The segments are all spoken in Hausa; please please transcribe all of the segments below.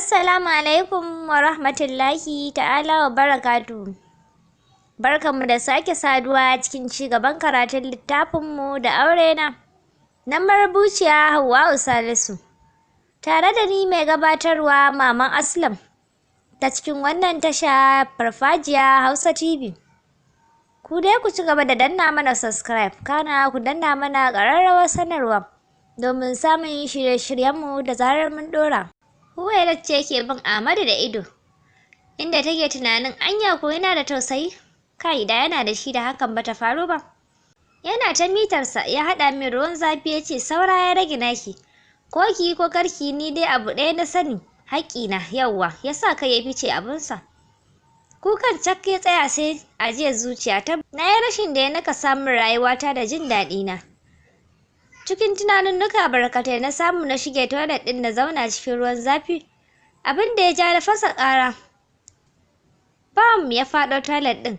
Assalamu alaikum wa rahmatullahi ta'ala wa barakatuhu. Barkanmu da sake saduwa cikin ci gaban karatun littafinmu da aure na. Na marubuciya Hauwa'u Salisu. Tare da ni mai gabatarwa Maman Aslam. Ta cikin wannan tasha Farfajiya Hausa TV. Ku dai ku ci gaba da danna mana subscribe, kana ku danna mana ƙararrawar sanarwa domin samun shirye-shiryenmu da zarar mun ɗora. Huwairat ce ke bin Ahmadu da ido, inda take tunanin anya ko yana da tausayi? Kai da yana da shi da hakan bata faru ba. Yana ta mitarsa ya haɗa min ruwan zafi ya ce saura ya rage naki. Ko ki ko karki ni dai abu ɗaya na sani haƙƙina yauwa ya sa kai ya fice abinsa. Kukan cak ya tsaya sai ajiyar zuciya ta na yi rashin da ya nakasa min rayuwata da jin daɗina. Cikin tunaninnuka barkatai na samu na shige toilet ɗin na zauna cikin ruwan zafi. Abin da ya ja na fasa ƙara. Bam ya faɗo toilet ɗin.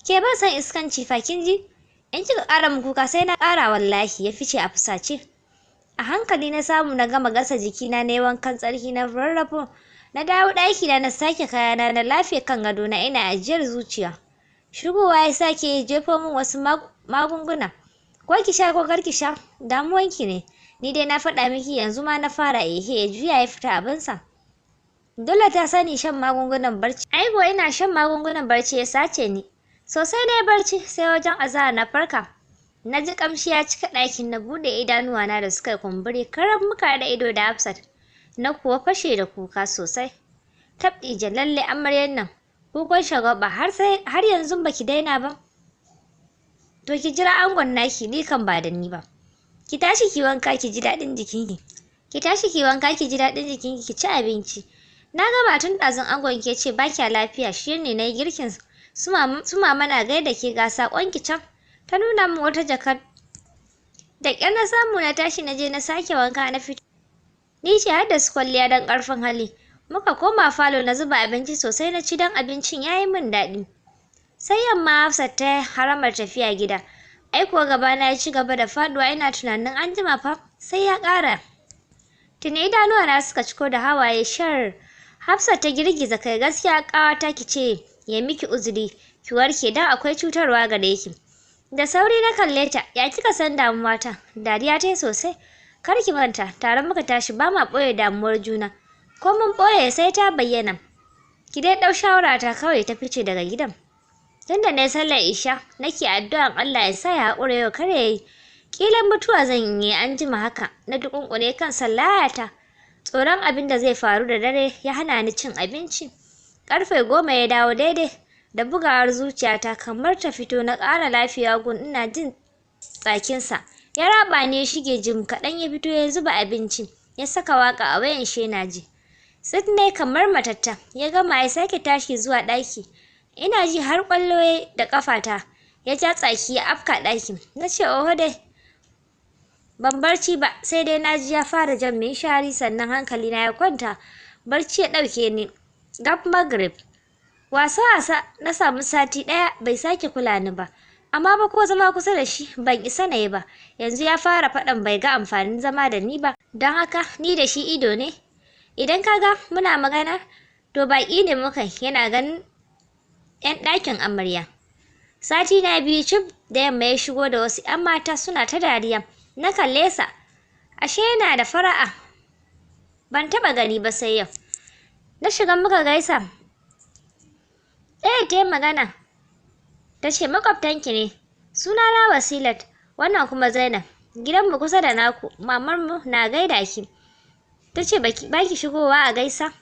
Ke ban san iskanci fa kin ji? In kika ƙara min kuka sai na ƙara wallahi ya fice a fusace. A hankali na samu na gama gasa jikina na yi wankan tsarki na rarrafo. Na dawo ɗakina na sake kayana na lafiya kan gadona ina ajiyar zuciya. Shigowa ya sake ya jefo min wasu magunguna. Ko ki sha ko kar ki sha damuwanki ne. Ni dai na faɗa miki yanzu ma na fara ehe ya juya ya fita abinsa. Dole ta sani shan magungunan barci. Ai kuwa ina shan magungunan barci ya sace ni. Sosai na yi barci sai wajen azahar na farka. Na ji ƙamshi ya cika ɗakin na buɗe idanuwana da suka kumburi karam muka haɗa ido da Hafsat. Na kuwa fashe da kuka sosai. Tabɗija lalle amaryar nan. Kukan shagwaɓa har sai har yanzu baki daina ba. To ki jira angon naki ni kan ba da ni ba. Ki tashi ki wanka ki ji daɗin jikinki. Ki tashi ki wanka ki ji daɗin jikinki ki ci abinci. Na gama tun ɗazun angon ki ya ce ba kya lafiya shi ne na yi girkin su mama na gaida ke ga saƙon ki can. Ta nuna min wata jakar. Da ƙyar na samu na tashi na je na sake wanka na fito. Ni ce har da su kwalliya don ƙarfin hali. Muka koma falo na zuba abinci sosai na ci don abincin ya yi min daɗi. Sai yamma Hafsat ta haramar tafiya gida. Ai kuwa gabana ya ci gaba da faɗuwa ina tunanin an jima fa sai ya ƙara. Tuni idanuwana suka ciko da hawaye shar. Hafsat ta girgiza kai gaskiya ƙawata ki ce ya miki uzuri ki warke don akwai cutarwa gare ki. Da sauri na kalle ta, ya kika san damuwata? Dariya ta yi sosai. Kar ki manta, tare muka tashi ba ma ɓoye damuwar juna. Ko mun ɓoye sai ta bayyana. Ki dai ɗau shawarata kawai ta fice daga gidan. Tunda na yi sallar isha, nake addu'an Allah ya sa ya haƙura yau kar ya yi. Ƙilan mutuwa zan yi an jima haka, na duƙunƙune kan sallayata. Tsoron abin da zai faru da dare ya hana ni cin abinci. Ƙarfe 10 ya dawo daidai. Da bugawar zuciyata kamar ta fito na ƙara lafiya gun ina jin tsakinsa. Ya raɓa ni ya shige jim kaɗan ya fito ya zuba abinci, ya saka waƙa a wayan shi yana ji. Tsit ne kamar matatta, ya gama ya sake tashi zuwa ɗaki. Ina ji har ƙwallo da ƙafata, ya ja tsaki ya afka ɗakin. Na ce oho dai. Ban barci ba, sai dai na ji ya fara jan minshari sannan hankalina ya kwanta. Barci ya ɗauke ni. Gab Maghrib. Wasa-wasa na samu sati ɗaya bai sake kula ni ba. Amma ba ko zama kusa da shi ban isa na yi ba. Yanzu ya fara faɗan bai ga amfanin zama da ni ba. Don haka ni da shi ido ne. Idan ka ga muna magana, to baƙi ne muka yana ganin 'yan ɗakin amarya. Sati na biyu cif da yamma ya shigo da wasu 'yan mata suna ta dariya. Na kalle sa. Ashe yana da fara'a. Ban taɓa gani ba sai yau. Na shiga muka gaisa. Ɗaya ta yi magana. Ta ce maƙwabtanki ne. Sunana Wasilat, wannan kuma Zainab. Gidanmu kusa da naku, mamarmu na gaida ki. Ta ce baki shigowa a gaisa.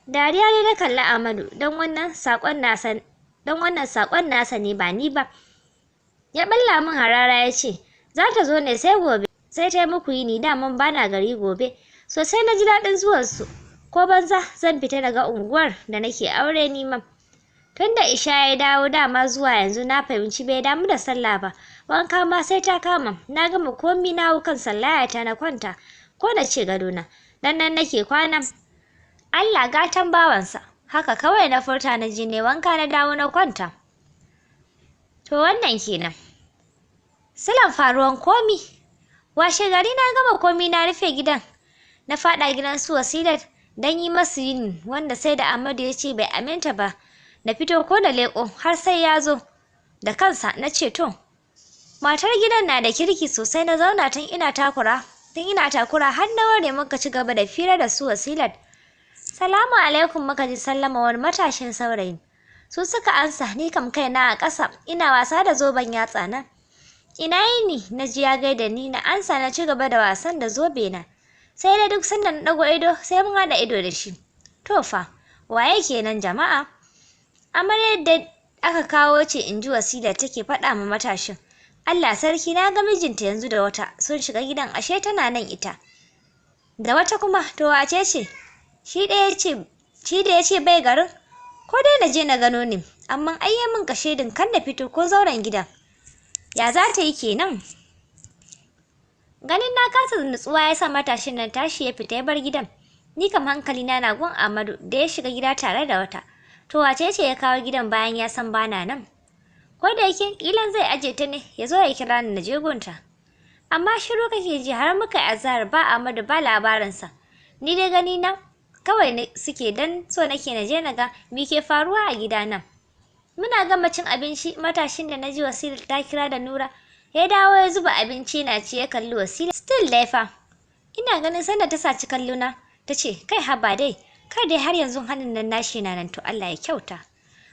Dariya ne na kalli Amadu don wannan saƙon nasa don wannan saƙon nasa ne ba ni ba. Ya ɓalla min harara ya ce, za ta zo ne sai gobe. Sai ta yi muku yini daman bana gari gobe. Sosai na ji daɗin zuwansu. Ko banza zan fita daga unguwar da nake aure ni ma. Tunda Isha ya dawo dama zuwa yanzu na fahimci bai damu da sallah ba. Wanka ma sai ta kama. Na gama komi na hau kan sallayata na kwanta. Ko na ce gadona. Dan nan nake kwana. Allah gatan bawansa. Haka kawai na furta na je ne wanka na dawo na kwanta. To wannan kenan. Silan faruwan komi. Washe gari na gama komi na rufe gidan. Na faɗa gidan su Wasilat. Don yi masu yini wanda sai da Ahmadu ya ce bai aminta ba na fito ko na leƙo har sai ya zo da kansa. Na ce to, matar gidan na da kirki sosai. Na zauna tun ina takura tun ina takura har na ware, muka ci gaba da fira da su Wasilat. Salamu alaikum, muka ji sallama wani matashin saurayi. Su suka ansa, ni kam kaina a ƙasa, ina wasa da zoben yatsa na. Ina yini? Na ji ya gaida ni, na ansa, na ci gaba da wasan da zobe na. Sai dai duk sanda na ɗago ido sai mun haɗa ido da shi. To fa, waye kenan jama'a? Amaryar da aka kawo ce, in ji Wasila take faɗa ma matashin. Allah sarki, na ga mijinta yanzu da wata sun shiga gidan, ashe tana nan ita. Da wata kuma, to wace ce? Shi ɗaya ce, shi da ya ce bai garin? Ko dai na je na gano ne, amma ai ya min kashedin kan na fito ko zauren gidan. Ya za ta yi kenan? Ganin na kasa nutsuwa ya sa matashin nan tashi ya fita ya bar gidan. Ni kam hankalina na gun Amadu da ya shiga gida tare da wata. To wace ce ya kawo gidan bayan ya san bana nan? Ko da yake kilan zai aje ta ne ya zo ya kira ni na je gunta. Amma shiru kake ji har muka yi azahar, ba Amadu ba labarinsa. Ni dai gani na kawai suke dan so nake na je na ga me ke faruwa a gida nan. Muna gama cin abinci, matashin da na ji Wasila ta kira da Nura ya dawo ya zuba abinci na ci, ya kalli Wasila. Still dai fa. Ina ganin sanda ta saci kallona ta ce, kai haba dai, kar dai har yanzu hannun nan nashi na nan, to Allah ya kyauta.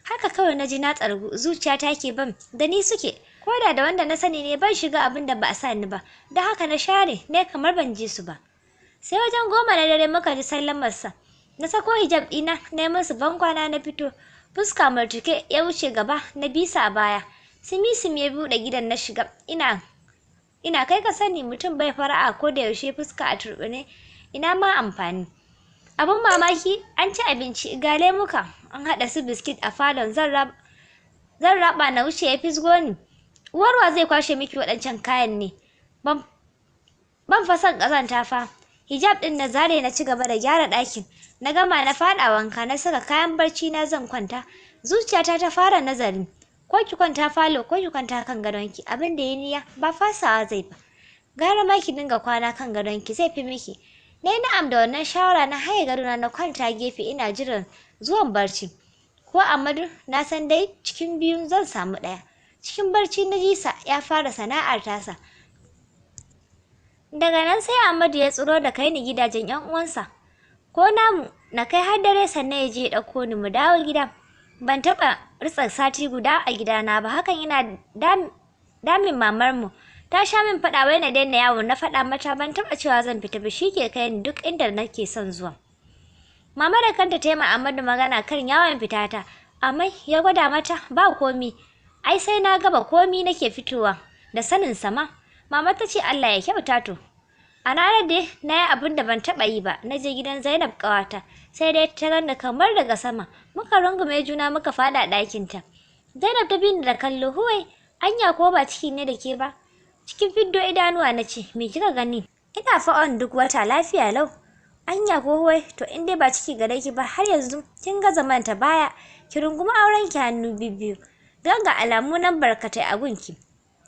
Haka kawai na ji na tsargu, zuciyata ke ban da ni suke. Ko da da wanda na sani ne, ban shiga abin da ba a sa ni ba, don haka na share ne kamar ban ji su ba. Sai wajen 10 na dare muka ji sallamarsa. Na sako hijab ɗina, na yi musu bankwana, na fito. Fuska murtuke ya wuce gaba, na bisa a baya. Simi simi ya buɗe gidan na shiga. Ina kai ka sani mutum bai fara'a ko da yaushe fuska a turɓune, ina ma amfani. Abun mamaki, an ci abinci, ga lemuka an haɗa su biskit a falon, zan raba na wuce ya fisgo ni. Uwarwa zai kwashe miki waɗancan kayan ne? Ban fa son ƙazanta fa. Hijab ɗin na zare, na ci gaba da gyara ɗakin. Na gama, na faɗa wanka, na saka kayan barci na zan kwanta. Zuciyata ta fara nazari. Ko ki kwanta falo ko ki kwanta kan gadonki, abin da ya niyya ba fasawa zai ba. Gara ma ki dinga kwana kan gadonki, zai fi miki. Na yi na'am da wannan shawara, na haye gadona na kwanta gefe ina jiran zuwan barci. Ko Amadu, na san dai cikin biyun zan samu ɗaya. Cikin barci na jisa ya fara sana'ar tasa. Daga nan sai Amadu ya tsiro da kai ni gidajen 'yan uwansa. Ko namu, na kai har dare sannan ya je ya ɗauko ni mu dawo gida. Ban taɓa ritsa sati guda a gidana ba, hakan yana damin mamarmu. Ta sha min faɗa wai na daina yawo, na faɗa mata ban taɓa cewa zan fita ba, shi ke kai ni duk inda nake son zuwa. Mama da kanta ta yi ma Amadu magana kan yawon fitata, amma ya gwada mata ba komi. Ai sai na gaba komi nake fitowa da sanin sama. Mama ta ce Allah ya kyauta to. A ranar dai na yi abin da ban taɓa yi ba, na je gidan Zainab ƙawata, sai dai ta ganni kamar daga sama, muka rungume juna muka faɗa ɗakinta. Zainab ta bi ni da kallo, huwai, anya ko ba ciki ne da ke ba? Cikin fiddo idanuwa na ce, me kika gani? Ina fa on duk wata lafiya lau. Anya ko huwai, to in dai ba ciki gare ki ba har yanzu kin gaza manta baya, ki rungumi auren ki hannu bibbiyu. Don ga alamu nan barkatai a gunki.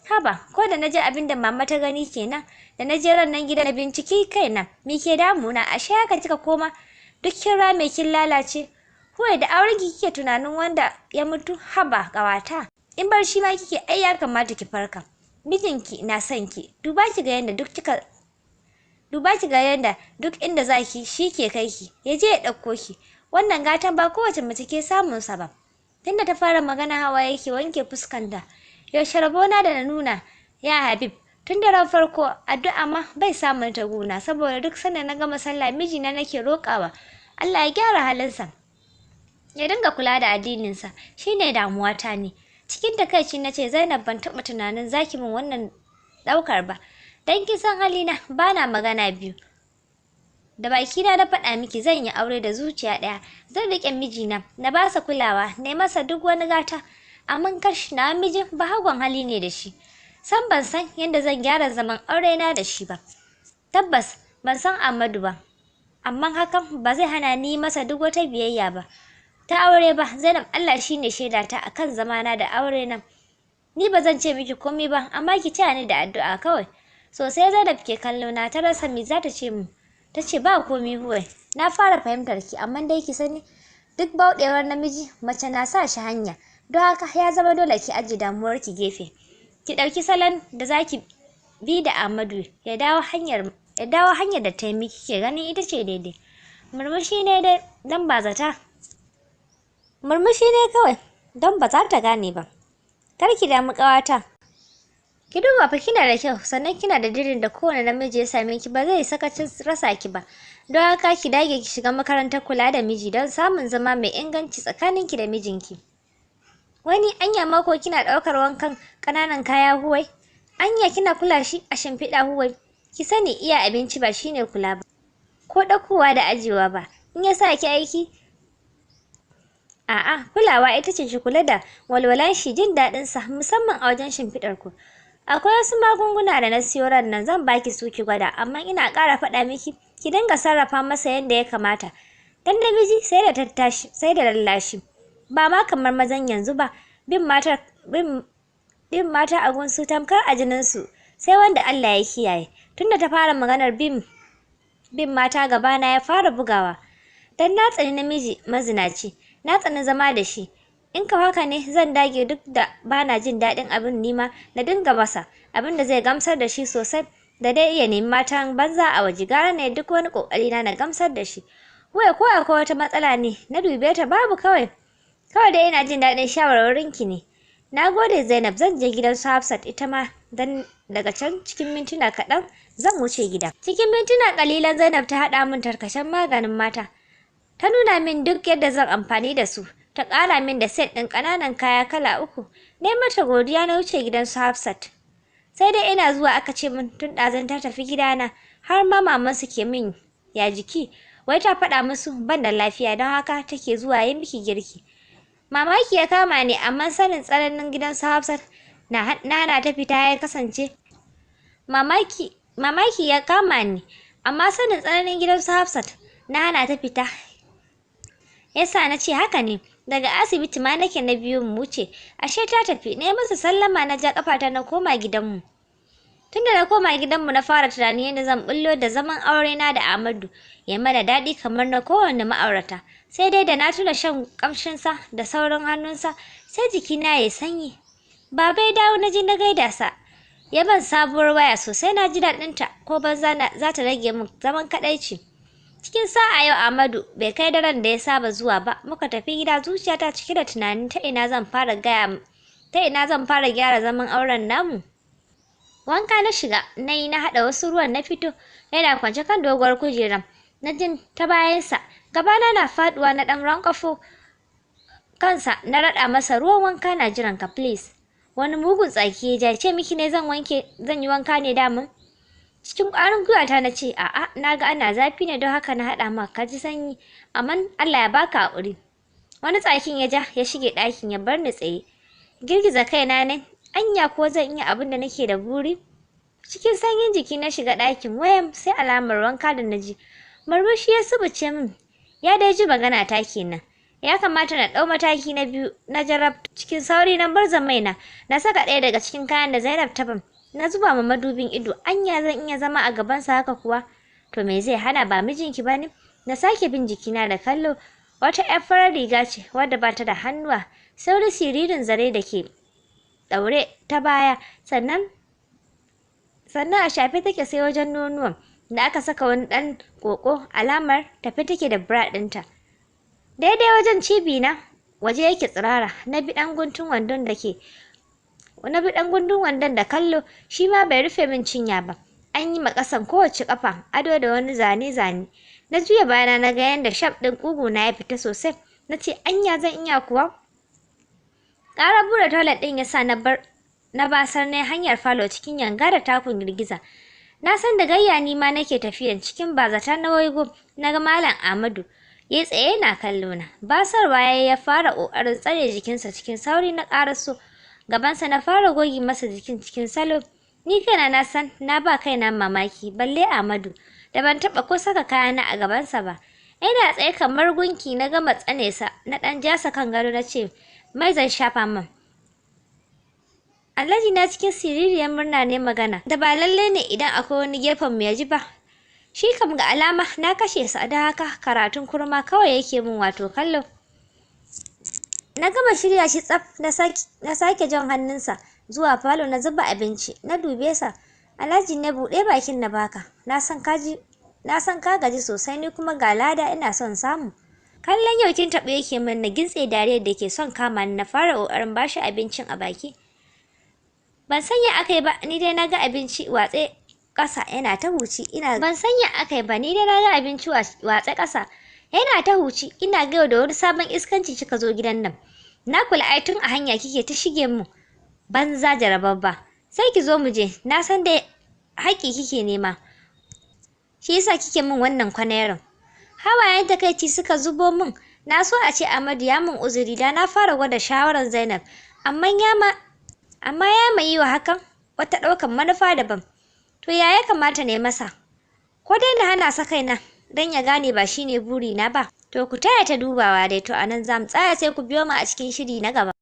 Haba, ko da naji abin da mama ta gani kenan, da na je ran nan gida na binciki kaina, me ke damuna, ashe haka kika koma, duk kin rame kin lalace. Huwai, da auren ki kike tunanin wanda ya mutu, haba ƙawata. In barci ma kike ai ya kamata ki farka. Mijinki na son ki, duba ki ga yanda duk inda zaki shi ke kai ki, ya je ya ɗauko ki. Wannan gatan ba kowace mace ke samun sa ba. Tunda ta fara magana hawa yake wanke fuskanta. Yaushe rabona da na nuna ya Habib, tun da ran farko addu'a ma bai samun ta guna, saboda duk sanda na gama sallah mijina nake roƙawa Allah ya gyara halinsa, ya dinga kula da addininsa, shine damuwata ne. Cikin takaici na ce, Zainab, ban taɓa tunanin zaki min wannan ɗaukar ba. Dan kin san halina, bana magana biyu. Da bakina na faɗa miki zan yi aure da zuciya ɗaya, zan riƙe mijina, na ba sa kulawa, na yi masa duk wani gata. Amma kash, na mijin bahagon hali ne da shi. San ban san yadda zan gyara zaman aurena da shi ba. Tabbas ban san Ahmadu ba, amma hakan ba zai hana ni masa duk wata biyayya ba ta aure ba. Zainab, Allah shine shaidata akan zamana da aure na. Ni ba zan ce miki komai ba, amma ki taya ni da addu'a kawai. Sosai Zainab ke kallo na, ta rasa me za ta ce min. Ta ce ba komi Huwai, na fara fahimtar ki, amma dai ki sani duk bauɗewar namiji mace na sa shi hanya. Don haka ya zama dole ki ajiye damuwar ki gefe. Ki ɗauki salon da za ki bi da Ahmadu ya dawo hanyar da ta yi miki ke ganin ita ce daidai. Murmushi ne dai don ba zata. Murmushi ne kawai don ba za ta gane ba. Kar ki damu ƙawata. Ki duba fa kina da kyau, sannan kina da dirin da kowane namiji ya same ki ba zai sakacin rasa ki ba. Don haka ki dage ki shiga makarantar kula da miji don samun zama mai inganci tsakaninki da mijinki. Wani anya mako kina ɗaukar wankan ƙananan kaya Huwai? Anya kina kula shi a shimfiɗa Huwai? Ki sani iya abinci ba shine kula ba, ko ɗaukowa da ajiyewa ba. In ya sa ki aiki, a'a, kulawa ita ce ki kula da walwalan shi, jin daɗin sa, musamman a wajen shimfiɗar ku. Akwai wasu magunguna da na siyo ran nan, zan baki su ki gwada, amma ina ƙara faɗa miki ki dinga sarrafa masa yadda ya kamata. Dan namiji sai da tattashi, sai da lallashi. Ba ma kamar mazan yanzu ba, bin mata a gunsu tamkar a jininsu, sai wanda Allah ya kiyaye. Tunda ta fara maganar bin mata gabana ya fara bugawa. Dan na tsani namiji mazinaci, na tsani zama da shi. In ka haka ne zan dage duk da bana jin daɗin abin nima na dinga masa abin da zai gamsar da shi sosai, da dai iya nemi matan banza a waje, gara ne duk wani ƙoƙari na gamsar da shi. Wai ko akwai wata matsala ne? Na dube ta, babu kawai. Kawai dai ina jin daɗin shawarwarin ki ne. Na gode Zainab, zan je gidan su Hafsat ita ma dan daga can cikin mintuna kaɗan zan wuce gida. Cikin mintuna ƙalilan Zainab ta haɗa min tarkacen maganin mata. Ta nuna min duk yadda zan amfani da su. Ta ƙara min da set ɗin ƙananan kaya kala 3. Na yi mata godiya na wuce gidan su Hafsat. Sai dai ina zuwa aka ce min tun ɗazun ta tafi gidana, har ma mamansu ke min ya jiki. Wai ta faɗa musu ban da lafiya, don haka take zuwa yi miki girki. Mamaki ya kama ni, amma sanin tsananin gidan su Hafsat na hana ta fita ya kasance. Mamaki ya kama ni, amma sanin tsananin gidan su Hafsat na hana ta fita. Yasa na ce haka ne. Daga asibiti ma nake na biyu mu wuce, ashe ta tafi. Na yi masa sallama na ja ƙafata na koma gidanmu. Tunda na koma gidanmu na fara tunanin yadda zan bullo da zaman aurena da Ahmadu ya mana daɗi kamar na kowanne ma'aurata. Sai dai da na tuna shan ƙamshinsa da sauran hannunsa, sai jikina ya sanyi. Baba ya dawo na je na gaida sa. Ya ban sabuwar waya sosai, na ji daɗinta, ko banza za ta rage min zaman kaɗaici. Cikin sa'a yau Ahmadu bai kai daren da ya saba zuwa ba, muka tafi gida zuciyata cike da tunanin ta ina zan fara gyara zaman auren namu. Wanka na shiga, na yi na haɗa wasu ruwan na fito, yana kwance kan doguwar kujera. Na jin ta bayansa, gabana na faɗuwa na ɗan ranƙwafo kansa na raɗa masa ruwan wanka na jiran ka please. Wani mugun tsaki ya ja, ce miki ne zan yi wanka ne daman. Cikin ƙwarin gwiwata na ce a'a, na ga ana zafi ne don haka na haɗa maka ka ji sanyi, amma Allah ya baka haƙuri. Wani tsakin ya ja ya shige ɗakin ya bar ni tsaye. Girgiza kaina ne, anya ko zan iya abin da nake da buri? Cikin sanyin jiki na shiga ɗakin wayam sai alamar wanka da na ji. Murmushi ya subuce min, ya dai ji magana ta kenan. Ya kamata na ɗau mataki na biyu na jarab. Cikin sauri na barza maina, na saka ɗaya daga cikin kayan da Zainab ta ban. Na zuba ma madubin ido, anya zan iya zama a gabansa haka kuwa? To me zai hana, ba mijinki ba ne? Na sake bin jikina da kallo. Wata ƴar farar riga ce wadda ba ta da hannuwa, sauri siririn zare da ke ɗaure ta baya, sannan a shafe take sai wajen nonuwan da aka saka wani ɗan ƙoƙo, alamar tafe take da bra ɗinta. Daidai wajen cibi na waje yake tsirara, na bi ɗan guntun wandon da kallo, shi ma bai rufe min cinya ba. An yi ma ƙasan kowace ƙafa ado da wani zane-zane. Na juya bayana na ga yanda shaf ɗin ƙuguna ya fita sosai. Na ce anya zan iya kuwa? Ƙarar buɗe toilet ɗin ya sa na basar na hanyar falo cikin yanga da takun girgiza. Na san da gayya ni ma nake tafiyan cikin bazata na waigo na ga Malam Ahmadu ya tsaye yana kallo na. Basarwa ya fara ƙoƙarin tsare jikinsa cikin sauri na ƙaraso gabansa na fara goge masa jikin cikin salo. Ni kaina na san na ba kaina mamaki, balle Ahmadu da ban taɓa ko saka kayana a gabansa ba. Ina tsaye kamar gunki na gama tsane sa, na ɗan jasa kan gado na ce mai zan shafa min. Alhaji na cikin siririyar murna ne magana da ba lallai ne idan akwai wani gefen mu ya ji ba. Shi kam ga alama na kashe sa, don haka karatun kurma kawai yake min, wato kallo. Na gama shirya shi tsaf, na sake jan hannunsa zuwa falo, na zuba abinci, na dube sa. Alhaji ne, buɗe bakin na baka. Na san ka ji, na san ka gaji sosai, ni kuma ga lada ina son samu. Kallon yau kin taɓa yake min, na gintse dariyar da ke son kama ni, na fara ƙoƙarin bashi abincin a baki. Ban san ya aka yi ba, ni dai na ga abinci watse ƙasa yana ta huci, ina ban san ya aka yi ba, ni dai na ga abinci watse ƙasa yana ta huci, ina ga yau da wani sabon iskanci kika zo gidan nan. Na kula ai tun a hanya kike ta shige mu banza jarababba. Sai ki zo mu je, na san dai haƙƙi kike nema, shi yasa kike min wannan kwanairin. Hawayen takaici suka zubo min. Na so a ce Amadu ya min uzuri da na fara gwada shawarar Zainab, amma ya ma amma ya mai yi wa hakan wata ɗaukan manufa daban. To ya ya kamata ne masa? Ko dai na hana sa kaina don ya gane ba shine burina ba? To ku taya ta dubawa dai. To anan za mu tsaya, sai ku biyo mu a cikin shiri na gaba.